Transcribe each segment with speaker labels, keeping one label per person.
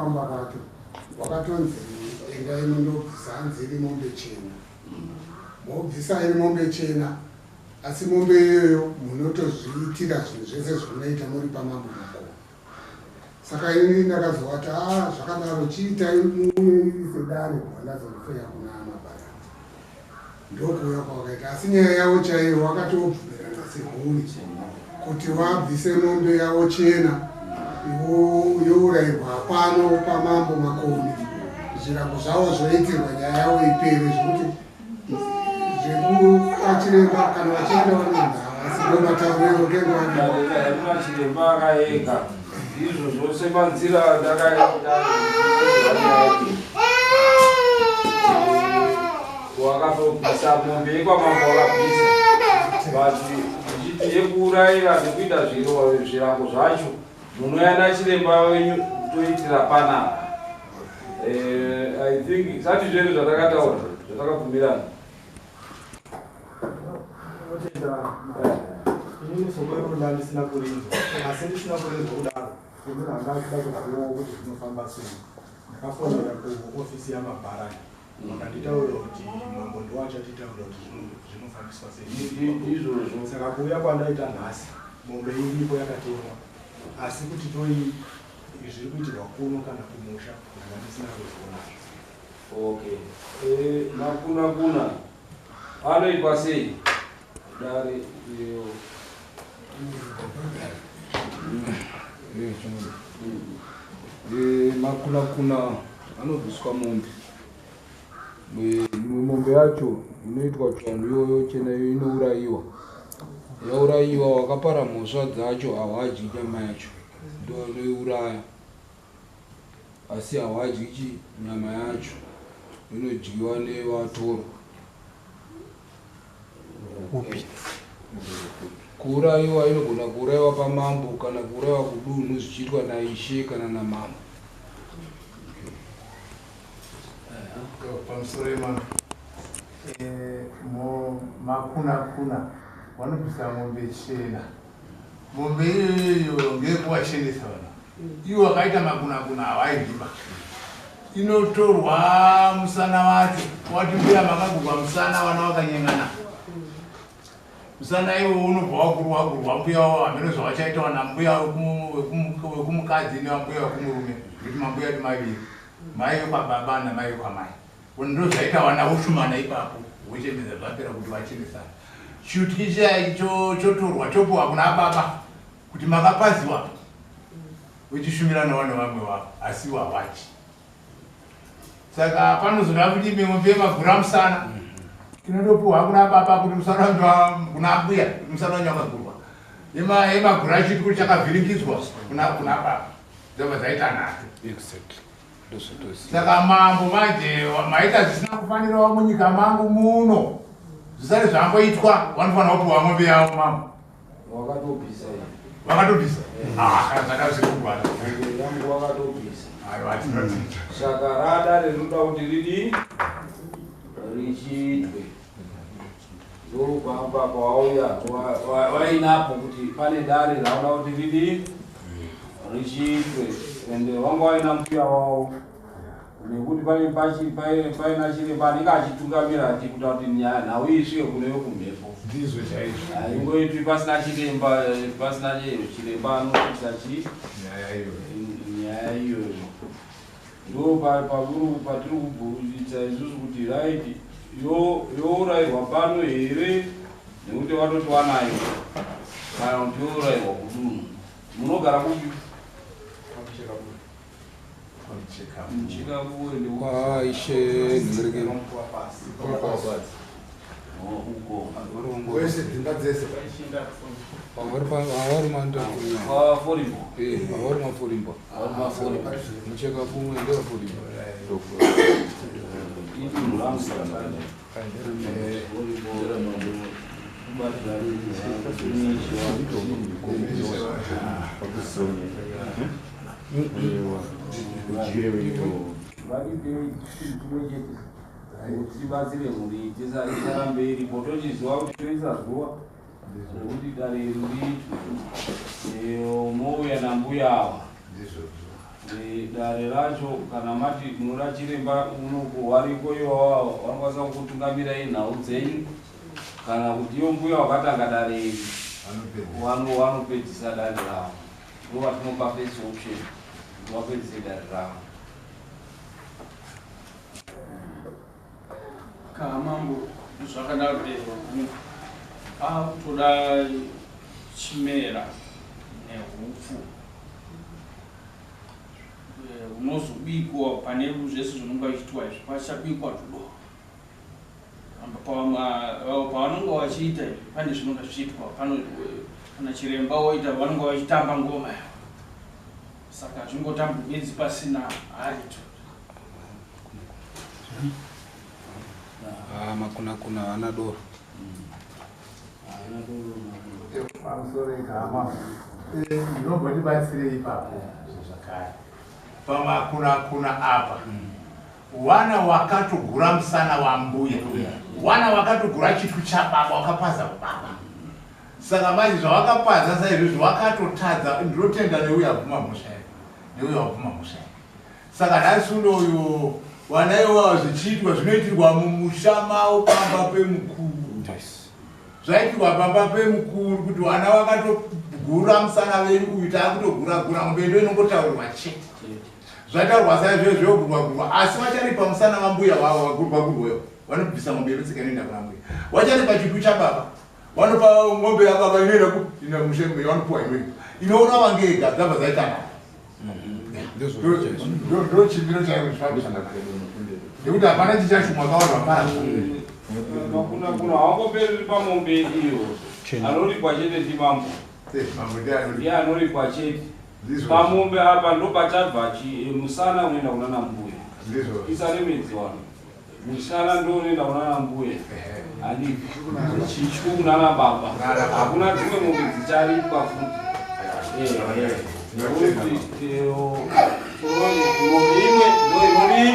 Speaker 1: Nekufamba kwacho wakatonzi endai mundobvisa, hanzi iri mombe chena, mobvisa iri mombe chena, asi mombe iyoyo munotozviitira zvinhu zvese zvamunoita muri pamambo Makoni. Saka ini ndakazovati, a zvakadaro, chiitai muise dare. Ndazorifeya kuna mabhara, ndokuuya kwawakaita. Asi nyaya yavo chaiyo wakatobvumirana semhuri kuti vabvise mombe yavo chena, yourayirwa pano pamambo Makoni, zvirango zvavo zvoitirwa, nyaya yavo ipere. Zvekuti zvekuvachiremba kana vachienda vanoenda, asi ndomatauriro
Speaker 2: kengoa. Chiremba akaega izvo zvose panzira ndakaenda, wakatobvisa mombe yekwamambo, wakabvisa, but ndichiti yekuurayira nekuita zviro zvirango zvacho, munouya nachiremba wenyu, toitira panapa. I think sati zvedu zvatakataura, zvatakabvumirana.
Speaker 3: Otenda, inini soko iro ndandisina kurinzwa, asi ndisina kurinzwa kudaro, semunhu anga achida kuzivawo kuti zvinofamba sei, ndakafonera kuofisi yamabharani, vakanditaurira kuti mambo ndo achatitaurira kuti zvinofambiswa sei.
Speaker 2: Izvozvo.
Speaker 3: Saka kuuya kwandaita nhasi, mombe iripo yakatengwa, asi kuti toi zviri kuitirwa kuno kana kumusha, ndanga ndisina kuziona.
Speaker 2: Okay. Makuna kuna anoitwa sei, dare iyo?
Speaker 4: Makuna kuna anobviswa mombe. Imwe mombe yacho inoitwa tsvanhu iyoyo chena iyo inourayiwa. Yaurayiwa, wakapara mhosva dzacho hawadyi nyama yacho, ndo anoiuraya, asi hawadyi chi nyama yacho, inodyiwa nevatorwa.
Speaker 3: Upi?
Speaker 4: Kuurayiwa, inogona kuurayiwa pamambo kana kuurayiwa kudunhu, zvichiitwa naishe kana namambo.
Speaker 5: Pamusoro yemambo, makuna kuna vanobvisa mombe chena. Mombe iyoyo ngeyekuvachenesa vana ivo vakaita makuna kuna, havaidyiba. Inotorwa musana wacho, wati mbuya makagurwa musana, vana vakanyengana, musana iwo unobva wagurwa gurwa. Mbuya wavo hameno zvavachaitawa nambuya wekumukadzi nevambuya wekumurume, nekuti mambuya edu maviri, mai vekwababa namai vekwamai. Ndo zvaita vana voshumana ipapo, vochemedza, zvapera kuti vachenesana. Chutyi chiya chotorwa, chopiwa kuna baba kuti makapaziwa, vechishumirana nevamwe vavo, asi iwo havachi. Saka panozoda kuti mombe yemagura musana inotopiwa kuna baba kuti musana wenyu, kuna mbuya kuti musana wenyu wakagurwa. Yemagura chityu chakavhiringidzwa kuna baba, dzabva dzaita nhatu.
Speaker 4: Exactly, ndozvatoziva.
Speaker 5: Saka mambo manje maita zvisina kufanirawo munyika mangu muno, zvisati zvamboitwa. Vanofanira kupiwa mombe yavo, mambo.
Speaker 2: Wakatobvisa iyi.
Speaker 5: Vakatobvisa. Ah, kana zvada zviri kugwara.
Speaker 2: Mombe yangu wakatobvisa.
Speaker 5: Aiwa, tinotenda.
Speaker 2: Saka radare rinoda kuti ridii, richiitwe. Ndopamba pawauya wainapo kuti pane dare rauda kuti ridii, richiitwe, ende wanga waina mbuya wavo, nekuti pane paina chiremba anenge achitungamira achikuta kuti nyaya nhau iyi isvike kune vekumhepo.
Speaker 5: Ndizvo chaizvo.
Speaker 2: Haingoitwi pasina chiremba, pasina chiremba anosvitsa chi
Speaker 5: nyaya iyoyo.
Speaker 2: Nyaya iyoyo ndo patiri kubvunzisa isusu kuti right, yourayirwa pano here, nekuti watoti wanayo, kana kuti yourayirwa kudunhu? Munogara kupi? Muchekabuwe?
Speaker 4: Kwaishe nhereke.
Speaker 2: Uko.
Speaker 5: Wese, dzimba dzese.
Speaker 4: Havari mandakunya.
Speaker 2: Kwaforimbo.
Speaker 4: Havari maforimba.
Speaker 2: Maforimba.
Speaker 4: Muchekabumwe ndevaforimba.
Speaker 2: Idunhu rangu. Ngatitei chimwe chete kuti tibatsire mhuri isarambe iripo, tochiziva kuti toisa zuva rekuti dare iri riitwe. Mouya nambuya ava.
Speaker 5: Ndizvozvo.
Speaker 2: Dare racho kana mati munoda chiremba unoku wariko iwawawo vanokwanisa kukutungamirai nhau dzenyu, kana kuti iwo mbuya wakatanga dare iri vanopedzisa dare ravo. Ndo vatinopa first option kuti vapedzise dare ravo.
Speaker 6: Kamambo zvakadaro, akutoda chimera nehupfu unozobikwa pane zvese zvinonga zvichiitwa izvi. Pachabikwa tudoro pavanonga vachiita izvi, pane zvinonga zvichiitwa pano. Kana chiremba woita, vanonga vachitamba ngoma yavo, saka zvingotambwa bedzi pasina harito.
Speaker 4: Ah, makuna kuna haana doro.
Speaker 5: Pamusoro ikama, ndinombondibatsirei ipapo zvakare pamakuna kuna apa. Wana wakatogura musana wambuya, wana wakatogura chityu chababa, wakapaza baba. Saka manje zvawakapaza saizvozvo wakatotadza. Ndinotenda neuyo abvuma mhosva yake, neuyo wabvuma mhosva yake. Saka nhasi unoyo wana iwawa zvichiitwa, zvinoitirwa mumusha mavo pamba pemukuru, zvaitirwa pamba pemukuru, kuti vana vakatogura musana venyu uyu, taakutogura gura mombe, ndo inongotaurirwa chete. Zvataurwa saizvozvo, zvogurwa gurwa, asi vacharipa musana vambuya vavo vagurwa gurweyo, vanobvisa mombe yekutsika inoenda kuna mbuya. Vacharipa chitu chababa, vanopa mombe yababa inoenda ina mushe yavanopiwa iyoyo inoona vangega dzabva dzaita nharo. Ndo chimiro chaiko chifambisana, nekuti hapana chichashumwa kavanhu vapazvo.
Speaker 2: Makuna kuna hawangopereri pamombe iyo. Anoripwa chete ndimambo.
Speaker 5: Mambo ndiye
Speaker 2: ndiye anoripwa chete pamombe apa. Ndo pachabva musana unoenda kuna nambuya. Isaremedzi wano musana ndo unoenda kuna nambuya, handi chityu kunana baba. Hakuna dzimwe mombe dzicharipwa futi. Nekuti mombe imwe ndo inodii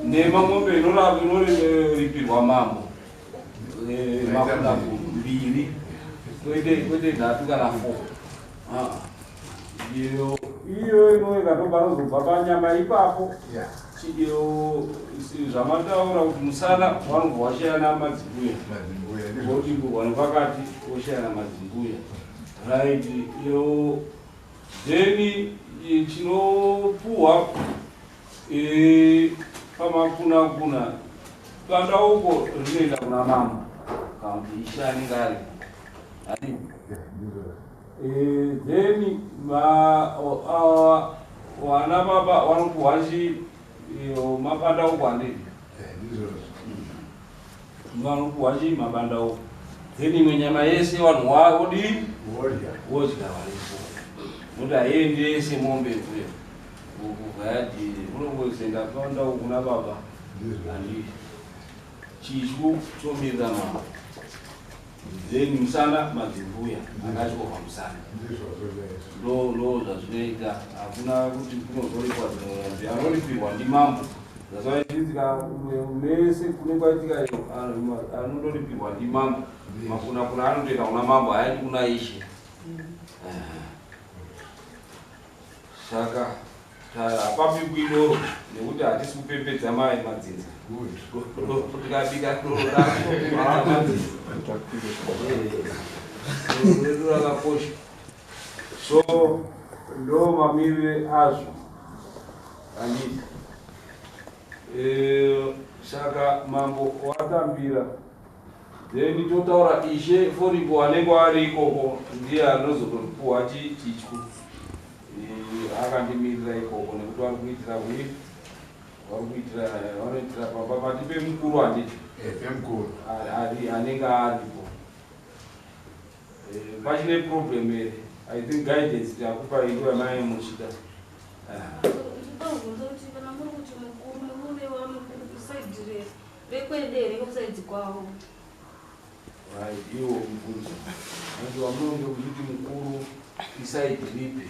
Speaker 2: nema mombe inoripirwa mambo. Makuna mbiri, kwete nhatu kana 4. Ah. Iyo iyo inoenda ndopanozobva panyama ipapo. Iyo zvamataura kuti musana vanobva washayana madzimbuya, votimburwa nepakati woshayana madzimbuya, right? Iyo then chinopuhwa pamakuna kuna bandauko rinoenda kuna mambo kana kuti ishe anenge aripo, handi? Then vana baba vanopuhwa chi mabandauko, handiti? Vanopuhwa chi mabandauko, then imwe nyama yese vanhu wodii? Wodya varipo, nokuti haiendi yese mombe kuya kubva yadii, unongozoenda pandau kuna baba, handi? Chityu chomirira mambo, then musana madzimbuya akatyorwa musana. Ndo zvazvinoita. Hakuna kuti kunozoripwa dzimwe mombe, anoripirwa ndimambo. Zvazvaitika mese kune kwaitika iyo, anondoripirwa ndimambo. Makuna kuna anotoenda kuna mambo, haendi kuna ishe. Saka hapabikwi doro nekuti hatisi kupembedza mai madzinza. Tikabika doro rakupembedza madzinza. Doro redu rakakosha. So ndo mamirire azvo, handiti? Saka mambo watambira, then totaura ishe foripo anenge ari ikoko, ndiye anozotopuwa chityu. Akandimirira ikoko nekuti vari kuitira kui vari kuitira vanoitira pamba pati pemukuru, handiti?
Speaker 5: Pemukuru.
Speaker 2: Anenge aripo. Pachine problem here? I think guidance takupa iro yamai muchida.
Speaker 7: Ndinobvunza kuti kana muri kuti mukuru, murureva mukuru kuside rekwedu here, kuside kwavo?
Speaker 2: Right, iwo mubvunzo anti wamunonge muchiti mukuru iside ripi?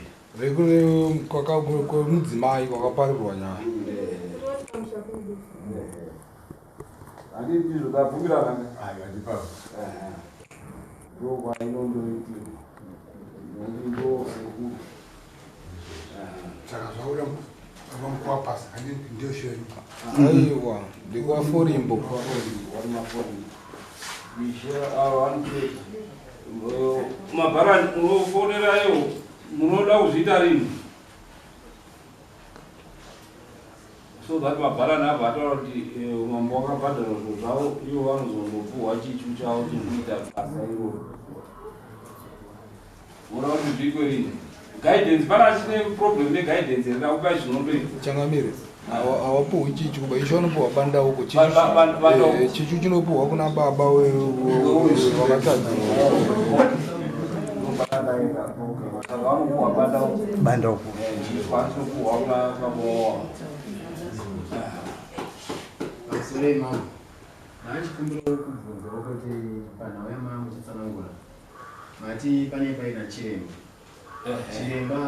Speaker 4: Kwemudzimai kwakaparirwa nyaya.
Speaker 2: Handiti ndizvo tabvumirana?
Speaker 5: Aiwa, ndipapo.
Speaker 2: Ndo kwainondoitirwa, nokuti ndo sekuru.
Speaker 1: Saka zvakuda baba mukuwapasa handi ndiyo shenyu.
Speaker 4: Aiwa, ndekwaforimbo.
Speaker 2: Vari maforimbo. Mabharani unofonerayo munoda kuzviita rini? So that mabharani abva ataura kuti mambo wakabhadhara zvinhu zvavo, ivo vanozongopuhwa chichu chavo chekuita basa iroro. Munoda kuti zviitwe rini? Guidance pana chine problem neguidance here? Ndakupai zvinondoita.
Speaker 4: Changamire, hawapuhwi chichu kuba isho anopuhwa bandauko. Chichu chinopuhwa kuna baba wakatadza.
Speaker 8: Bandauko.
Speaker 9: Pamusoro imamo, ndachikumbirawo kubvunzawo kuti panhau yamava muchitsanangura mati pane paina chiremba. Chiremba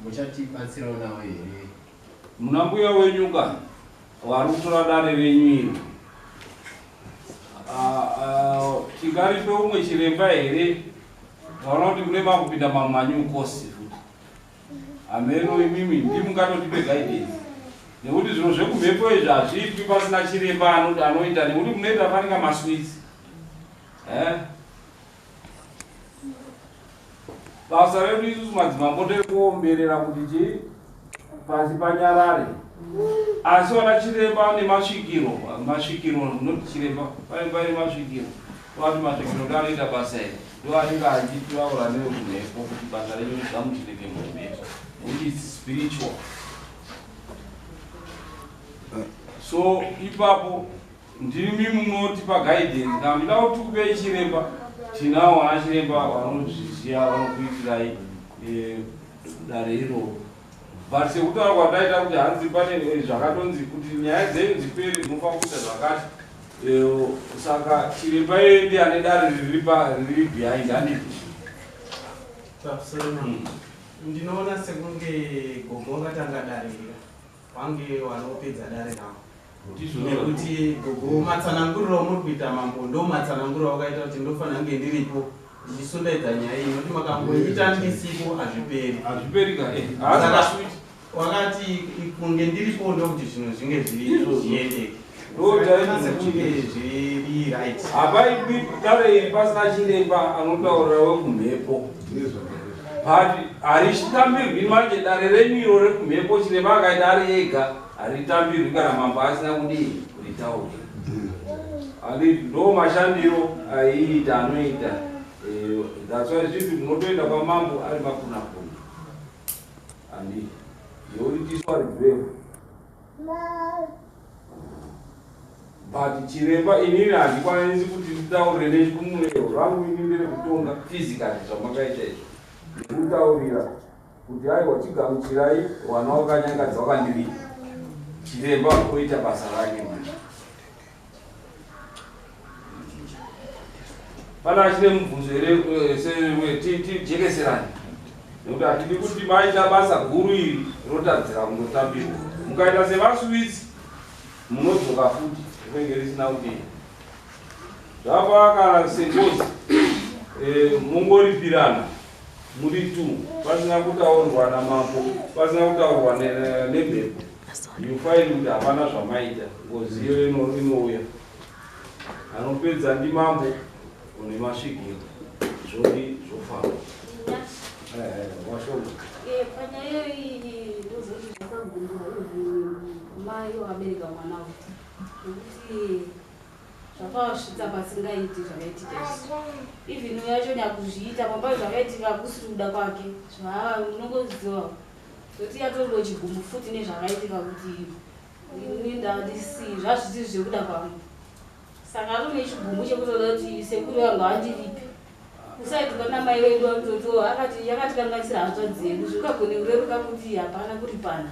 Speaker 9: muchatibatsirawo nawo here?
Speaker 2: Muna mbuya wenyu ka vari kutora dare renyu iri, tingaripe umwe chiremba here? Vaona kuti mune makupinda mamwe course futi. Hameno imimi ndimungatotipe guidance, nekuti zviro zvekumhepo izvi hazviitwi pasina chiremba anoita, nekuti munoita fanika maswits. Basa redu isusu madzimambo nderekuomberera kuti chii pasi panyarare, asi vana chiremba nemasvikiro, masvikiro not chiremba, pane paine masvikiro, vati masvikiro ndo anoita basa iri, ndo anenge achitaura nevekumhepo kuti basa renyu rigamuchirike mumhepo, nekuti its spiritual. So ipapo ndimi munotipa guidance. Kana muchida kuti tikupei chiremba, tinawo vana chiremba vanozviziva, vanokuitirai dare iroro. But sekutaura kwataita kuti hanzi pane zvakatonzi kuti nyaya dzenyu dzipere munofanira kuita zvakati, saka chiremba iyeye ndiye ane dare riri behind, handiti?
Speaker 9: Pamusoro, ndinoona sekunge gogo vakatanga dare rira vange vanopedza dare ravo, nekuti gogo matsananguriro amuri kuita mambo ndo matsananguriro akaita kuti ndofanira kunge ndiripo ndichisundaidza nyaya iyi, nokuti makamboita ndisipo hazviperi.
Speaker 2: Hazviperi ka.
Speaker 9: Saka wakati kunge ndiripo ndokuti zvinhu zvinge zviri zviendeke. Sekunge zviri right.
Speaker 2: Hapaitwi dare iri pasina chiremba anotaurira wekumhepo, but haritambirwi manje dare renyu iro rekumhepo. Chiremba akaita ari ega haritambirwi kana mambo asina kudii kuritaura. Andi ndo mashandiro aiita anoita. That's why zvipi munotoenda kwamambo ari makunakuna, andi youritiswa ridwevo. But chiremba inini handikwanisi kuti nditaurire nechikumureo rangu. Ini nderekutonga physically zvamakaita izvo, nekutaurira kuti aiwa, chigamuchirai wana wakanyangadza wakandiripa. Chiremba oita basa rake manje. Pana achine mubvunzo here? Tijekeserani, nekuti hatidi kuti maita basa guru iri rotadzira kundotambirwa. Mukaita semaswits munodzoka futi, rinenge risina kudii zvapa kana sengozi. Mungoripirana muri two pasina kutaurwa namambo, pasina kutaurwa nemhepo, you find kuti hapana zvamaita. Ngozi iyo inouya, anopedza ndimambo une masvikiro, zvodi zvofamba. Washoma.
Speaker 7: Panyaya iyi ndozoti zvakagumbuka even mai wakabereka mwana uyu, nekuti zvakavasvitsa pasingaiti zvakaitika izvi. Even uyo yacho nyakuzviita pamba zvakaitika kusiri kuda kwake, zvaa unongoziva zoti yatoriwo chigumbu futi nezvakaitika, kuti ini ndandisi zvazvisiri zvekuda kwangu. Saka atone chigumbu chekutoda kuti sekuru vangu vandiripe. Kusaiti kwana mai vedu vanototi akati yakatikanganisira hanzvadzi yedu, zvikagone kureruka kuti hapana kuripana.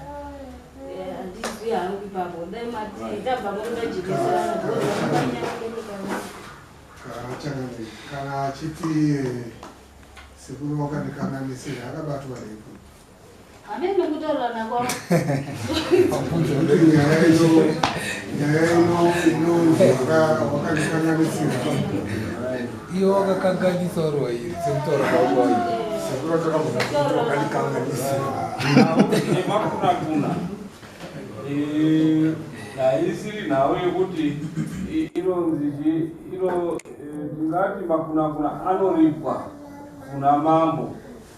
Speaker 7: Handizivi hangu ipapo, dai mati tabva mototajekeserana.
Speaker 1: Kana kana achiti sekuru wakandikanganisira, akabatwa nepo?
Speaker 7: Hamene nekutaurirana kwavo.
Speaker 1: Kuti nyaya ino inonzi wakandikanganisira.
Speaker 4: Iwe wakakanganisa uri wairi sekutaura kwako.
Speaker 2: Yemakuna haisiri nhau yekuti inonzi ndingati makunakuna anoripwa kuna mambo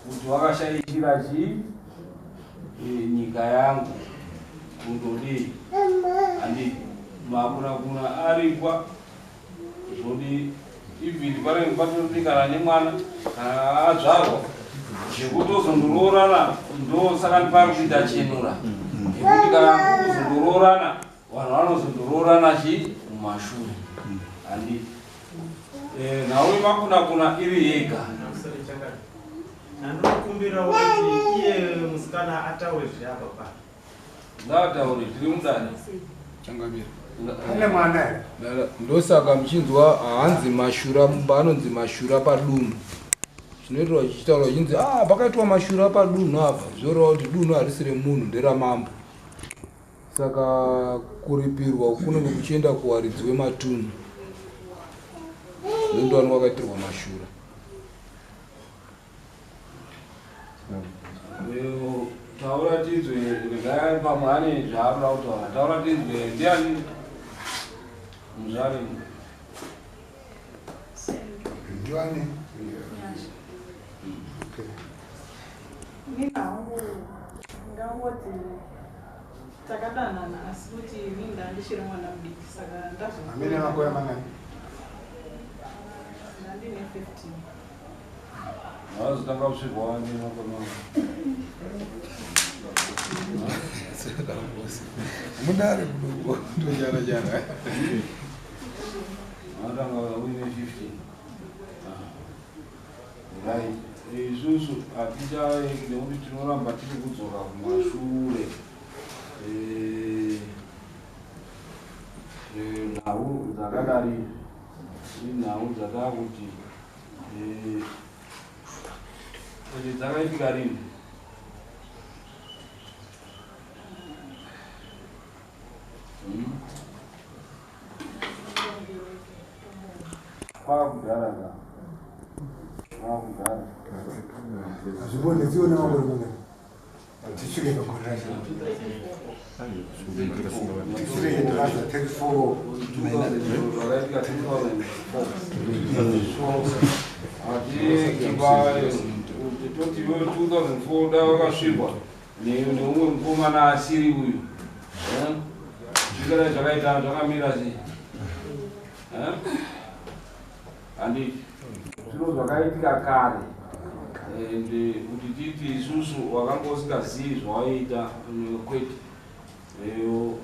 Speaker 2: kuti wakashaishira chii nyika yangu kundodii handiti makunakuna aripwa zvodi ibviri panenge patodikana nemwana kana azvarwa zvekutozondoroorana ndosaka ndipari kuita chenura yekuti kana kuzondoroorana vanhu vanozondoroorana chii mumashure handiti nhau yemakunakuna iri yega.
Speaker 9: Ndinokumbirawo kuti iye musikana ataure zveapa pa.
Speaker 2: Ngaataure tiri mudare.
Speaker 4: Changamira.
Speaker 1: Ane mwana here?
Speaker 4: Ndosaka muchinzwa hanzi mashura mumba anonzi mashura padunhu. Chinoitirwa chichitaurwa chinzi pakaitwa mashura padunhu apa zvoreva kuti dunhu harisi remunhu nderamambo. Saka kuripirwa kunenge kuchienda kuwaridzi wematunhu. Ndo vanhu vakaitirwa mashura.
Speaker 2: Taura tinzwe regai pamwe ane zvaanoda kutaura. Taura tinzwe ndiani muzvari?
Speaker 1: Ndiani?
Speaker 8: Inini hangu ndingangoti takadanana asi kuti inini ndandichiri mwana mudiki saka ndazokura.
Speaker 1: Amene makore mangani?
Speaker 8: Ndandine 15.
Speaker 2: Wazotanga kusvirwa wani makore mangani?
Speaker 4: Mudare kudoko ndojara jara.
Speaker 2: Watanga uine 15. Right. Isusu hatichaengi nekuti tinoramba tiri kudzoka kumashure. Nhau dzakadari inhau dzatakuti dzakaitika rini? Kwakudhara ka. Kwakudhara.
Speaker 1: Hazvibonedzi une makore mangani? Tisvike pagore racho. Tisvike racho 34.
Speaker 2: Zvakaitika 2004. Toti iwe 2004 da wakasvirwa neumwe mukomana asiri uyu. Zvikadai zvakaita zvakamira sei? Handiti zviro zvakaitika kare ende kuti titi isusu wakanga usingazii zvawaiita kwete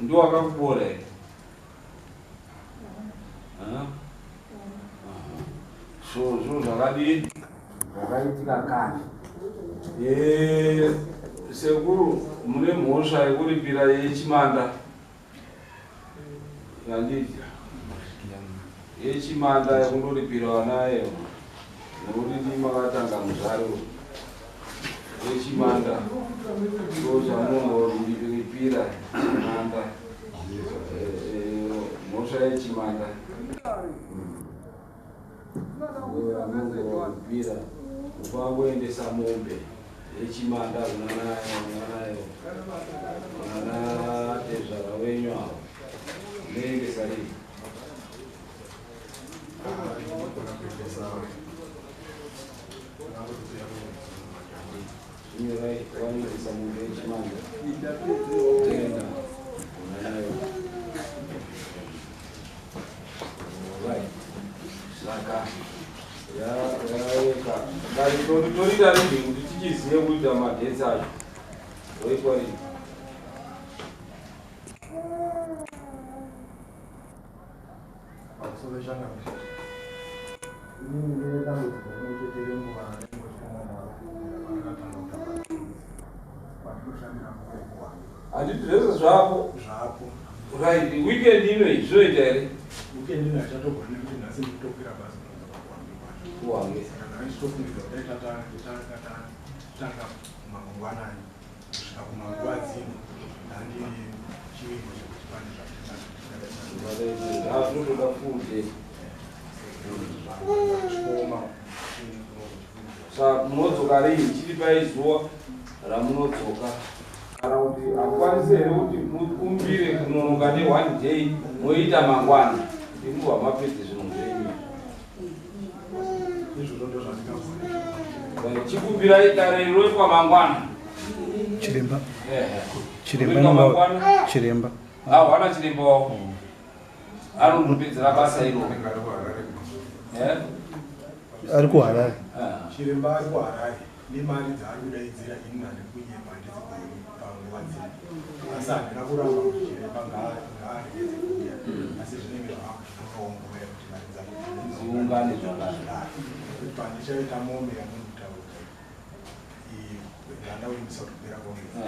Speaker 2: ndo wakakubora here? So zviro zvakadii zvakaitika kare. Sekuru mune mhosva yekuripira yechimanda handiti yechimanda yekundoripira vana evo nekuti ndimakatanga muzvari yechimanda ndo chamunongoripira chimanda mhosva yechimanda ndoyamunongoripira ufanira kuendesa mombe yechimanda kunana tezvara wenyu avo ndoendesa rii? Wanoendesa mombe yechimanda tenda kunanayo. Right. Saka yaeka torida rini kuti tichizive kuita madhesi acho oitwa rini?
Speaker 3: Pamusoro changamire. Inini ndine dambudziko rimwe renguva rengotyana pandakatanga kutamba pandinoshandira mukuwa.
Speaker 2: Handiti zvese zvapo?
Speaker 3: Zvapo.
Speaker 2: Right, weekend ino zvinoita here?
Speaker 3: Weekend ino hachatogoni nekuti nhasi ndikutokwira bhazi kunozoka kuHwange kwacho.
Speaker 2: Kuhwange.
Speaker 3: Saka ndanga ndichitofungidzwa kudai tatanga mangwanani kusvika kumanguva dzino ndandine chivimbo chekuti pane
Speaker 2: zvatotoda full day.
Speaker 3: Zvikoma.
Speaker 2: Saka Munodzoka rini? Chiripai zuva ramunodzoka. Kana kuti hakukwanisi here kuti mukumbire kunonoka ne one day moita mangwana? Ndimubva mapedze zvinhu zvenyu.
Speaker 3: Izvozvo ndo zvandingabvunza.
Speaker 2: Chikumbirai dare roitwa mangwana.
Speaker 10: Chiremba.
Speaker 2: Ehe.
Speaker 10: Chiremba
Speaker 2: Roitwa
Speaker 10: inonga
Speaker 2: mangwana.
Speaker 10: chiremba.
Speaker 2: Hawana chiremba wako. Anondopedzera basa iro. Eh?
Speaker 10: Ari kuHarare.
Speaker 3: Chiremba ari kuHarare nemari dzaari kudaidzira ini handiri kunyepa handidzigoni panguva dzino. Asi handina kuramba kuti chiremba ngaaregedze kuuya. Asi zvinenge zvakutorawo nguva yekuti mari dzacho
Speaker 2: Dziungane zvakadaro.
Speaker 3: Kuti pandichaita mombe yamuri kutaura iyi ndanda kuimbisa kuti kupera kwemwedzi.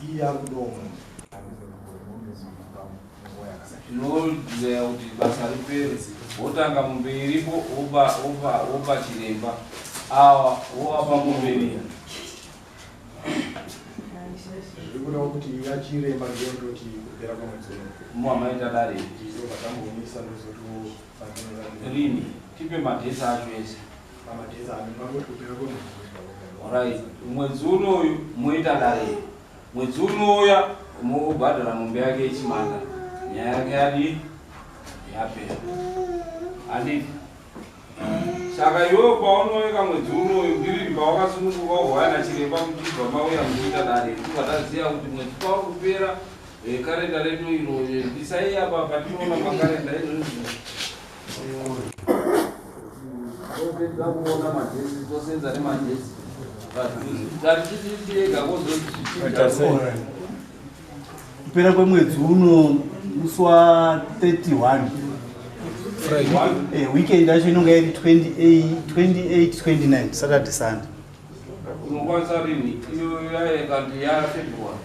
Speaker 3: Iye ari kudawo mombe. Handizogoni mombe dzinomupa nguva yakasakira.
Speaker 2: Tinoziva kuti basa ripere, wotanga mombe iripo, wopa wopa wopa chiremba awa, wowapa mombe iya.
Speaker 3: Zviri kudawo kuti yachiremba ndiyo ndoti kupera kwemwedzi uno.
Speaker 2: Muhamaita dare.
Speaker 3: Ndizobva tambomisa ndozoti pandinoda.
Speaker 2: Rini? Tipe madhesi acho ese.
Speaker 3: Pamadhesi ano ndingangoti kupera kwemwedzi wega wega.
Speaker 2: Right, mwedzi unoyu moita dare, mwedzi unouya mobhadhara mombe yake yechimanda, nyaya yake yadii? Yapera, handiti? Saka iwewe paunoeka mwedzi unoyu ndiriri pawakasununguka wauya nachiremba muchibva mauya muchiita dare, tibva taziva kuti mwedzi pauri kupera. Karenda redu iro ndisai apa patinoona makarenda izvozvo, topedza kuona madhesi, tosenza nemadhesi tatichitiyega.
Speaker 10: Alright. Kupera kwemwedzi uno musi wa 31. Weekend yacho inonga iri 28 28 29, Saturday, Sunday.
Speaker 2: Unokwanisa rini iyo yaekandi yaFebruary?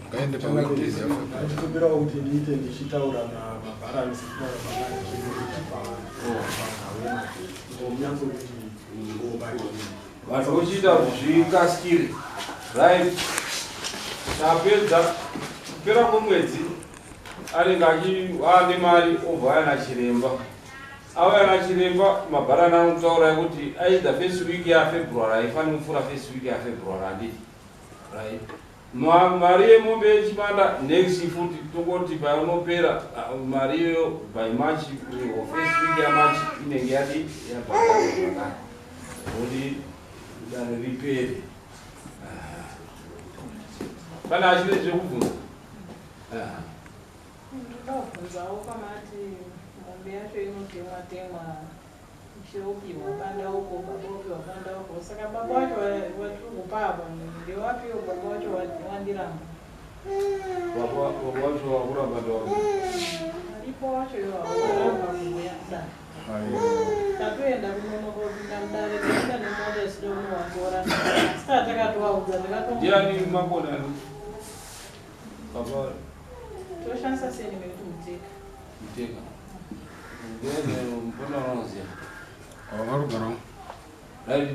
Speaker 4: Ngaende paweekdays yaFebruary.
Speaker 3: Ndikumbirawo kuti ndiite ndichitaura namabharani sekutaura kwandinoita panhau ngomunyatsoti ngoma.
Speaker 2: Vanhu vochiita kuti zvikasikire. Right, tapedza. Kupera kwemwedzi anenge aane mari, obva aya nachiremba, auya nachiremba, mabharani anotaurai kuti either first week yaFebruary, haifaniri kupfuura first week yaFebruary, handiti? Right. Mari yemombe yechimanda next futi tongoti painopera mari iyoyo by March or first week yaMarch inenge yadi yabhadharwa zvakare kuti dare ripere. Pane achine zvekubvunza?
Speaker 8: Ndoda kubvunzawo pamati mombe yacho inotemwa temwa ichiopiwa pandauko, baba opiwa pandauko. Saka baba wacho watiri kupa apa ndewapiwo? Baba wacho wandiramba.
Speaker 2: Baba wacho wakuramba ndewapi?
Speaker 8: Aripo wacho iwawo waramba kuuya kudare. Tatoenda kunonoka kupinda mudare, taenda nemota isida kunovatora, asi tatakatovaudza.
Speaker 2: Ndiani makona ani baba?
Speaker 8: Toshandisa seni mekuti Muteka.
Speaker 2: Muteka ndiani? Mbona unoziva?
Speaker 4: Varugarawo.
Speaker 2: Right,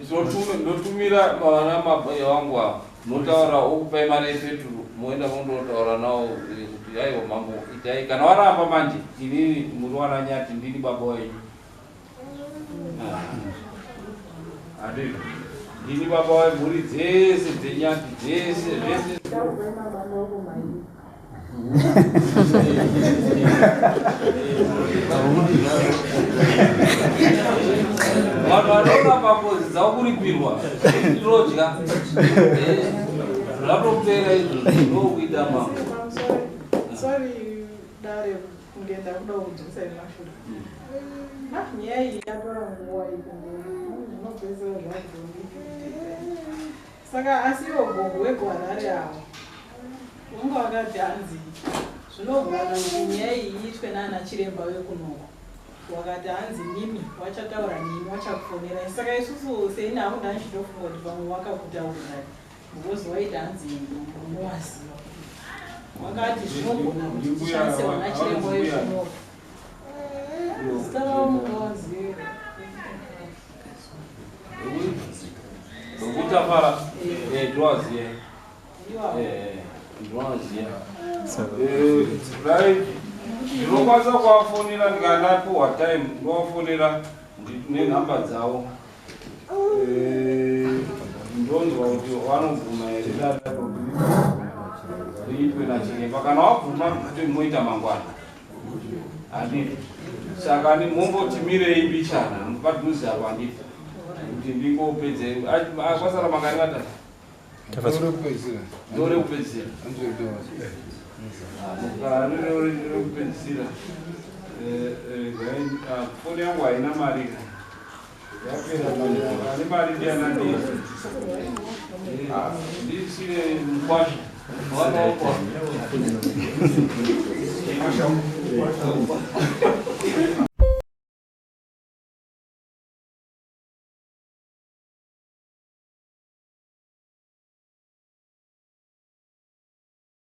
Speaker 2: ndotumira vana mabhai vangu ava, notaura okupai mari yepeturu, moenda mondotaura nawo kuti aiwa mambo itai. Kana waramba manje, inini muri wana Nyati, ndini baba wenyu. Handii ndini baba wemhuri dzese dzeNyati, dzese zvese.
Speaker 8: Takupai mabandauko mairi.
Speaker 2: Vanhu vanoramba ngozi dzavo kuripirwa rinodya zvatopera izvozvo, ndokuita mambo.
Speaker 8: Sorry dare, kunge ndakuda kudzosa mashure. Nyaya iyi yatora nguva iyi, kunge zvinopedzisira zvakuzondiiteka. Saka asi iwo gogo weGwarare avo unga wakati hanzi zvinogona kuti nyaya iyi iitwe naana chiremba wekunoko, wakati hanzi mimi wachataura nemi, wachakufonerai. Saka isusu seini hangu ndandichitofunga kuti pamwe wakakutaurirai because waiti hanzi unowaziva, wakati zvinogona kuti tishandise vana chiremba wekunoko. Zita ravo munowaziva?
Speaker 2: Rokutafara ndinowaziva, ndinowaziva. Right, ndinokwanisa kuvafonera ndikandapiwa time, ndinovafonera nenhamba dzavo. Ndonzwa kuti vanobvuma here dare kuti riitwe nachiremba. Kana wabvuma kuti moita mangwana, handiti? Saka mombotimirei mbichana padhuze apo, handiti? Kuti ndingopedze. Kwasara mangani? Vatatu. Ndorekupedzisira. Rekupedzisira, foni yangu haina mari, yapera. Ane mari ndiana? Ndisire mukwasha wanaokwa.